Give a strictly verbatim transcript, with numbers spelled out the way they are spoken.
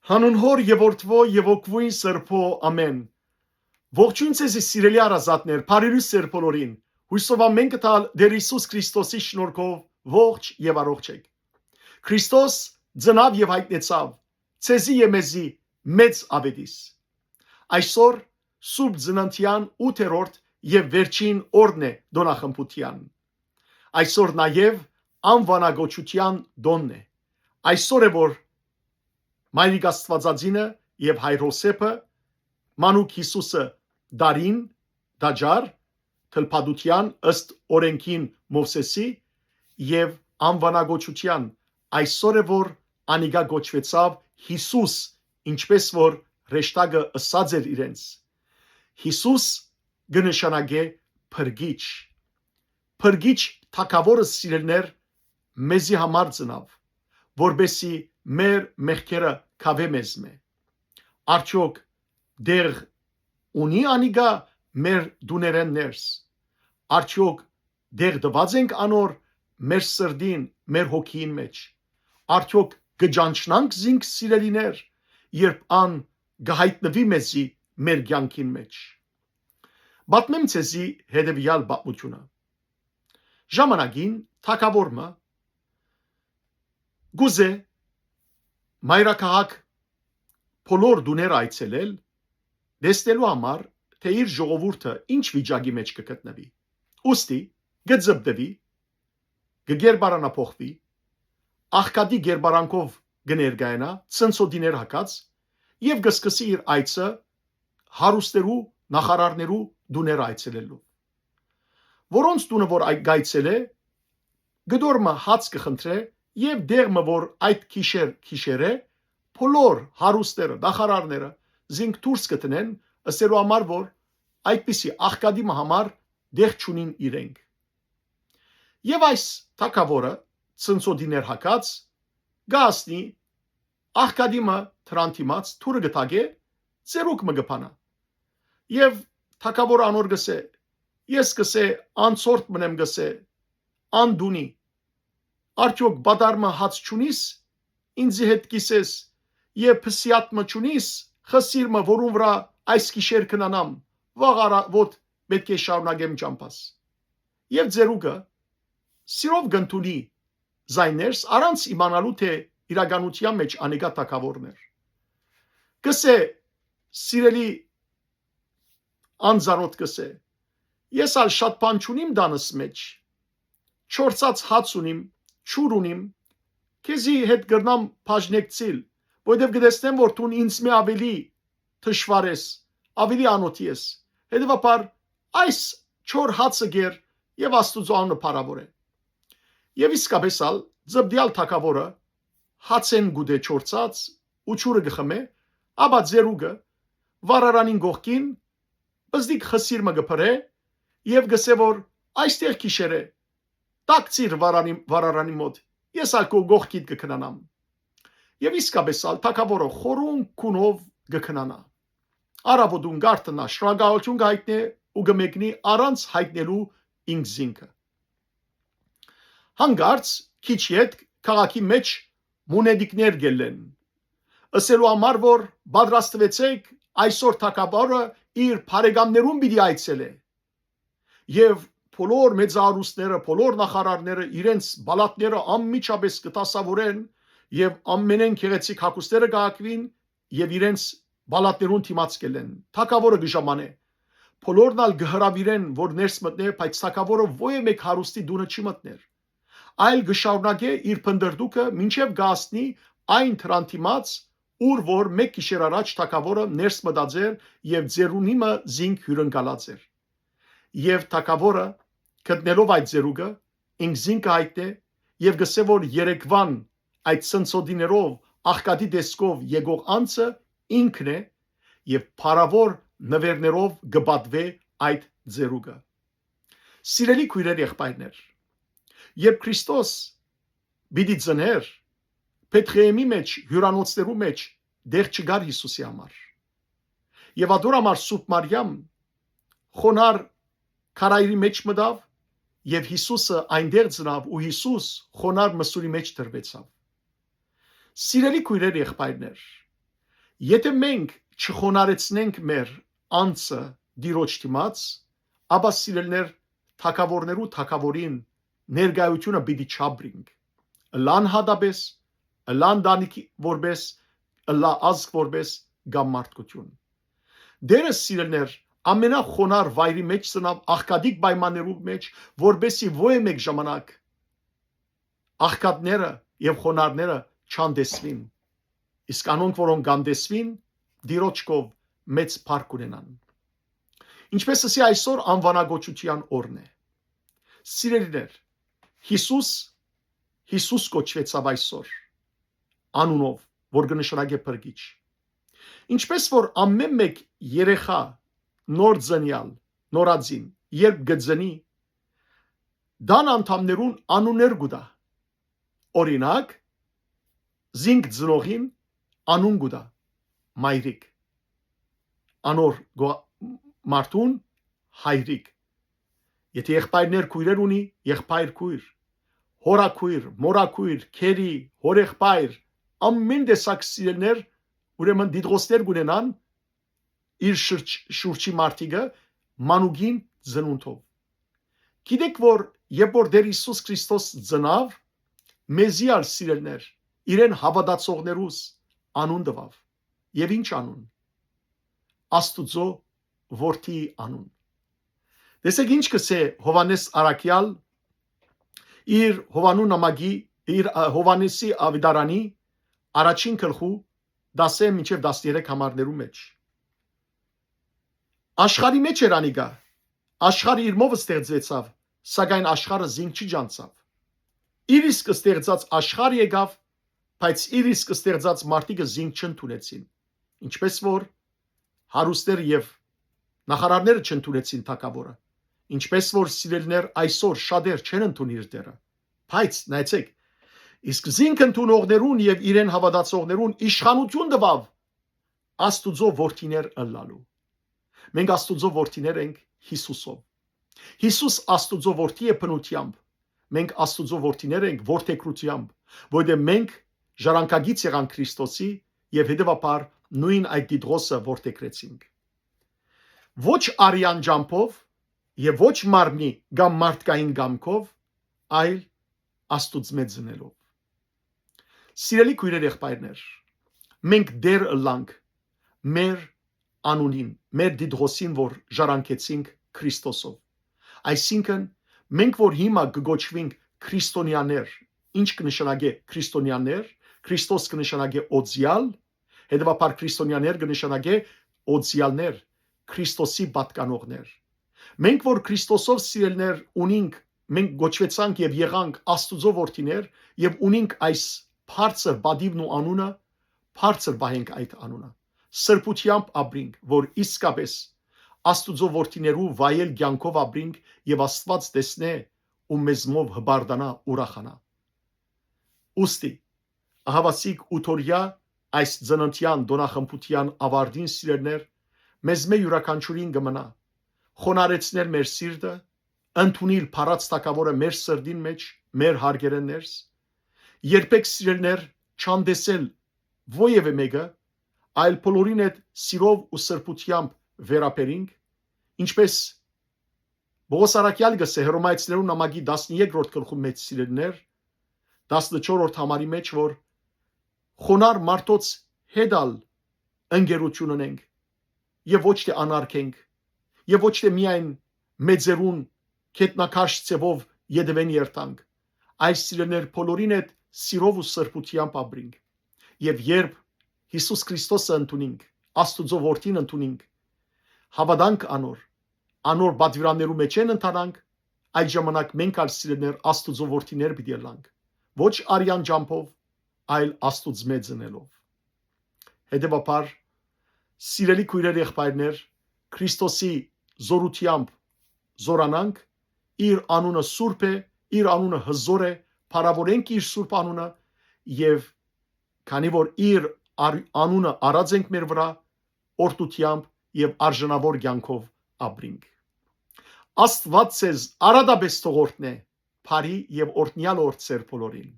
Հանուն Հօր եւ Որդւոյ եւ Հոգւոյն Սրբոյ, ամէն։ Ողջոյն ձեզի, սիրելի հարազատներ, բարի լոյս ձեր բոլորին։ Յոյսով ամէն կը տալ Տէր Յիսուս Քրիստոսի շնորհքով ողջ եւ առողջ էք։ Քրիստոս ծնաւ եւ յայտնեցաւ ձեզի եւ մեզի մեծ աւետիս։ Այսօր Սուրբ Ծննդեան ութերորդ եւ վերջին օրն է տօնախմբութեան։ Այսօր նաեւ անուանագոչութեան տօնն է։ Այսօր է, որ Մայրիկ Աստուածածինը եւ Հայր Յովսէփը, մանուկ Յիսուսը, դարին տաճար, թլփատութեան, ըստ օրէնքին Մովսէսի, եւ անուանագոչութեան, այսօր է, որ անիկա կոչուեցաւ Յիսուս, ինչպէս որ հրեշտակը ըսած էր իրենց։ Յիսուս կը նշանակէ փրկիչ։ Փրկիչ թագաւորը, սիրելիներ, մեզի համար ծնաւ, որպեսզի մեր մեղքերը քաւէ մեզմէ։ Արդեօք տեղ ունի անիկա մեր տուներէն ներս։ Արդեօք տեղ տուած ենք անոր մեր սրտին, մեր հոգիին մէջ։ Արդեօք կը ճանչնանք զինք, սիրելիներ, երբ ան կը յայտնուի մեզի մեր կեանքին մէջ։ Պատմեմ ձեզի հետեւեալ պատմութիւնը։ Ժամանակին թագաւոր մը կ'ուզէ մայրաքաղաք բոլոր տուները այցելել, տեսնելու համար, թէ իր ժողովուրդը ինչ վիճակի մէջ կը գտնուի։ Ուստի կը ձպտուի, կը կերպարանափոխուի, աղքատի կերպարանքով կը ներկայանայ, ցնցոտիներ հագած, եւ կը սկսի իր այցը հարուստներու, նախարարներու տուները այցելելու։ Որոնց տունը որ այ-, կայցելէ, կտոր մը հաց կը խնդրէ, եւ տեղ մը որ այդ գիշեր գիշեր է, բոլոր հարուստները, նախարարները զինք դուրս կը տնեն, ըսելու համար որ այդպիսի աղքատի մը համար տեղ չունին իրենք։ Եւ այս թագաւորը, ցնցոտիներ հագած, կը հասնի, աղքատի մը դրան դիմաց դուռը կը թակէ, ծերուկ մը կը բանայ։ Եւ թագաւորը անոր կ'ըսէ. «Ես», կ'ըսէ, «անցորդ մըն եմ», կ'ըսէ, «ան տունի։ Արդեօք պատառ մը հաց չունի՞ս, ինծի հետ կ'ըսես, եւ փսիաթ մը չունի՞ս, խսիր մը, որուն վրայ այս գիշեր քնանամ, վաղ առավոտ պէտք է շարունակեմ ճամբաս»։ Եւ ծերուկը սիրով կ'ընդունի զայն ներս, առանց իմանալու թէ իրականութեան մէջ անիկա թագաւորն էր։ Կ'ըսէ, սիրելի անծանօթ, կ'ըսէ. «Ես ալ շատ բան չունիմ տանս մէջ, չորցած հաց ունիմ, ջուր ունիմ, քեզի հետ կրնամ բաժնեկցիլ, որովհետեւ կը տեսնեմ որ դուն ինձմէ աւելի դժուար ես, աւելի անօթի ես։ Հետեւաբար այս չոր հացը կեր եւ Աստուծոյ անունը փառաւորէ»։ Եւ իսկապէս ալ ձպտեալ թագաւորը հացէն կ'ուտէ չորցած ու ջուրը կը խմէ, ապա ծերուկը վառարանին կողքին պզտիկ խսիր մը կը փռէ եւ կ'ըսէ որ այստեղ գիշեր է, տակցիր վառանի-, վառարանի մօտ, ես ալ քո կողքիդ կը քնանամ։ Եւ իսկապէս ալ թագաւորը խորուն քունով կը քնանայ։ Առավոտուն կ'արթնայ, շնորհակալութիւն կը յայտնէ ու կը մեկնի առանց յայտնելու ինքզինքը։ Հանկարծ քիչ ետք քաղաքի մէջ մունետիկներ կ'ելլեն, ըսելու համար որ պատրաստուեցէք, այսօր թագաւորը իր բարեկամներուն պիտի այցելէ։ Եւ բոլոր մեծահարուստները, բոլոր նախարարները իրենց պալատները անմիջապէս կը դասաւորեն եւ ամենէն գեղեցիկ հագուստները կ'ակուին եւ իրենց պալատներուն դիմաց կ'ելլեն։ Թագաւորը կը ժամանէ։ Բոլորն ալ կը հրաւիրեն որ ներս մտնէ, բայց թագաւորը ոեւէ մէկ հարուստի տունը չի մտներ, այլ կը շարունակէ իր փնտռտուքը մինչեւ կը հասնի այն դրան դիմաց, ուր որ մէկ գիշեր առաջ թագաւորը ներս մտած էր եւ ծերունի մը զինք հիւրընկալած էր։ Եւ թագաւորը, գտնելով այդ ծերուկը, ինքզինքը յայտնէ եւ կ'ըսէ որ երեկվան այդ ցնցոտիներով, աղքատի տեսքով եկող անձը ինքն է եւ փառաւոր նուէրներով կը պատուէ այդ ծերուկը։ Սիրելի քոյրեր, եղբայրներ, երբ Քրիստոս պիտի ծնէր, Բեթղեհեմի մէջ, հիւրանոցներու մէջ տեղ չկար Յիսուսի համար։ Եւ ատոր համար Սուրբ Մարիամ խոնար քարայրի մէջ մտաւ եւ Յիսուսը այնտեղ ծնաւ ու Յիսուս խոնար մսուրի մէջ դրուեցաւ։ Սիրելի քոյրեր, եղբայրներ, Եթէ մենք չխոնարհեցնենք մեր անձը Տիրոջ դիմաց, ապա, սիրելիներ, թագաւորներու թագաւորին ներկայութիւնը պիտի չապրինք։ Ըլլա անհատապէս, ըլլա ընտանիք որպէս, ըլլա ազգ որպէս կամ մարդկութիւն։ Տէրս, սիրելիներ, ամենախոնար վայրի մէջ ծնաւ, աղքատիկ պայմաններու մէջ, որպէսզի ոեւէ մէկ ժամանակ աղքատները եւ խոնարհները չանտեսուին, իսկ անոնք, որոնք կ'անտեսուին, Տիրոջ քով մեծ փառք ունենան։ Ինչպէս ըսի, այսօր անուանագոչութեան օրն է։ Սիրելիներ, Յիսուս, Յիսուս կոչուեցաւ այսօր անունով, որ կը նշանակէ փրկիչ։ Ինչպէս որ ամէն մէկ երեխայ նոր ծնեալ, նորածին, երբ կը ծնի, տան անդամներուն անուններ կու տայ։ Օրինակ, զինք ծնողին անուն կու տայ մայրիկ, անոր գո-, մարդուն հայրիկ։ Եթէ եղբայրներ, քոյրեր ունի, եղբայր քոյր, հորաքոյր, մորաքոյր, քերի, հորեղբայր, ամէն տեսակ, սիրելիներ, ուրեմն դիտողներ կունենան իր շուրջ, շուրջի մարդիկը մանուկին ծնունդով։ Գիտեք որ երբ որ Տէր Յիսուս Քրիստոս ծնաւ, մեզի ալ, սիրելիներ, իրեն հաւատացողներուս անուն տուաւ։ Եւ ինչ անուն։ Աստուծոյ որդի անուն։ Տեսեք ինչ կ'ըսէ Յովհաննէս Առաքեալ իր Յովհաննու նամակի, իր, ա, Յովհաննէսի աւետարանի առաջին գլխու դասէ մինչեւ տասներեք համարներու մէջ։ Աշխարհի մէջ էր անիկա, աշխարհը իրմով ստեղծուեցաւ, սակայն աշխարհը զինք չի ճանչցաւ։ Իր իսկ ստեղծած աշխարհը եկաւ, բայց իր իսկ ստեղծած մարդիկը զինք չընդունեցին։ Ինչպէս որ հարուստները եւ նախարարները չընդունեցին թագաւորը, ինչպէս որ, սիրելիներ, այսօր շատեր չեն ընդունիր Տէրը, բայց նայեցեք, իսկ զինք ընդունողներուն եւ իրեն հաւատացողներուն իշխանութիւն տուաւ Աստուծոյ որդիներ ըլլալու։ Մենք Աստուծոյ որդիներ ենք Յիսուսով։ Յիսուս Աստուծոյ որդի է բնութեամբ։ Մենք Աստուծոյ որդիներ ենք որդեգրութեամբ, որտեղ մենք ժառանգագիծ եղանք Քրիստոսի եւ հետեւաբար նոյն այդ դիտողը որդեգրեցինք։ Ոչ արեան ճամբով եւ ոչ մարմնի կամ մարդկային կամքով, այլ Աստուծմէ ծնելով։ Սիրելի քոյրեր, եղբայրներ, մենք Տէր ըլլանք մեր անունին, մեր դիտողին, որ ժառանգեցինք Քրիստոսով։ Այսինքն, մենք որ հիմա կը կոչուինք քրիստոնեաներ, ինչ կը նշանակէ քրիստոնեաներ, Քրիստոս կը նշանակէ օծեալ, հետեւաբար քրիստոնեաներ կը նշանակէ օծեալներ, Քրիստոսի պատկանողներ։ Մենք որ Քրիստոսով, սիրելիներ, ունինք, մենք կոչուեցանք եւ եղանք Աստուծոյ որդիներ եւ ունինք այս բարձր պատիւն ու անունը, բարձր պահենք այդ անունը, սրբութեամբ ապրինք, որ իսկապէս Աստուծոյ որդիներու վայել կեանքով ապրինք եւ Աստուած տեսնէ ու մեզմով հպարտանայ, ուրախանայ։ Ուստի, ահաւասիկ ութօրեայ այս ծննդեան տօնախմբութեան աւարտին, սիրելիներ, մեզմէ իւրաքանչիւրին կը մնայ խոնարհեցնել մեր սիրտը, ընդունիլ փառաց թագաւորը մեր սրտին մէջ, մեր հարկերէն ներս։ Երբեք, սիրելիներ, չանտեսել ոեւէ մէկը, այլ բոլորին հետ սիրով ու սրբութեամբ վերաբերինք, ինչպէս Պողոս առաքեալ կ'ըսէ Հռոմայեցիներուն նամակի տասներկրորդ գլխու մէջ, սիրելիներ, տասնչորրորդ համարի մէջ, որ խոնար մարդոց հետ ալ ընկերություն ունենք եւ ոչ թէ անարգենք եւ ոչ թէ միայն մեծերուն գետնաքաշ ձևով ետեւէն երթանք, այլ, սիրելիներ, բոլորին հետ սիրով ու սրբութեամբ ապրինք։ Եւ երբ Յիսուս Քրիստոսը ընդունինք, Աստուծոյ որդին ընդունինք, հաւատանք անոր, անոր պատուիրաններու մէջէն ընթանանք, այդ ժամանակ մենք ալ, սիրելիներ, Աստուծոյ որդիներ պիտի ըլլանք, ոչ արեան ճամբով, այլ Աստուծմէ ծնելով։ Հետեւաբար, սիրելի քոյրեր, եղբայրներ, Քրիստոսի զօրութեամբ զօրանանք, իր անունը սուրբ է, իր անունը հզօր է, փառաւորենք իր սուրբ անունը եւ քանի որ իր ար-, անունը առած ենք մեր վրայ, օրհնութեամբ եւ արժանաւոր կեանքով ապրինք։ Աստուած ձեզ արատապէս թող օրհնէ, բարի եւ օրհնեալ օր ձեր բոլորին։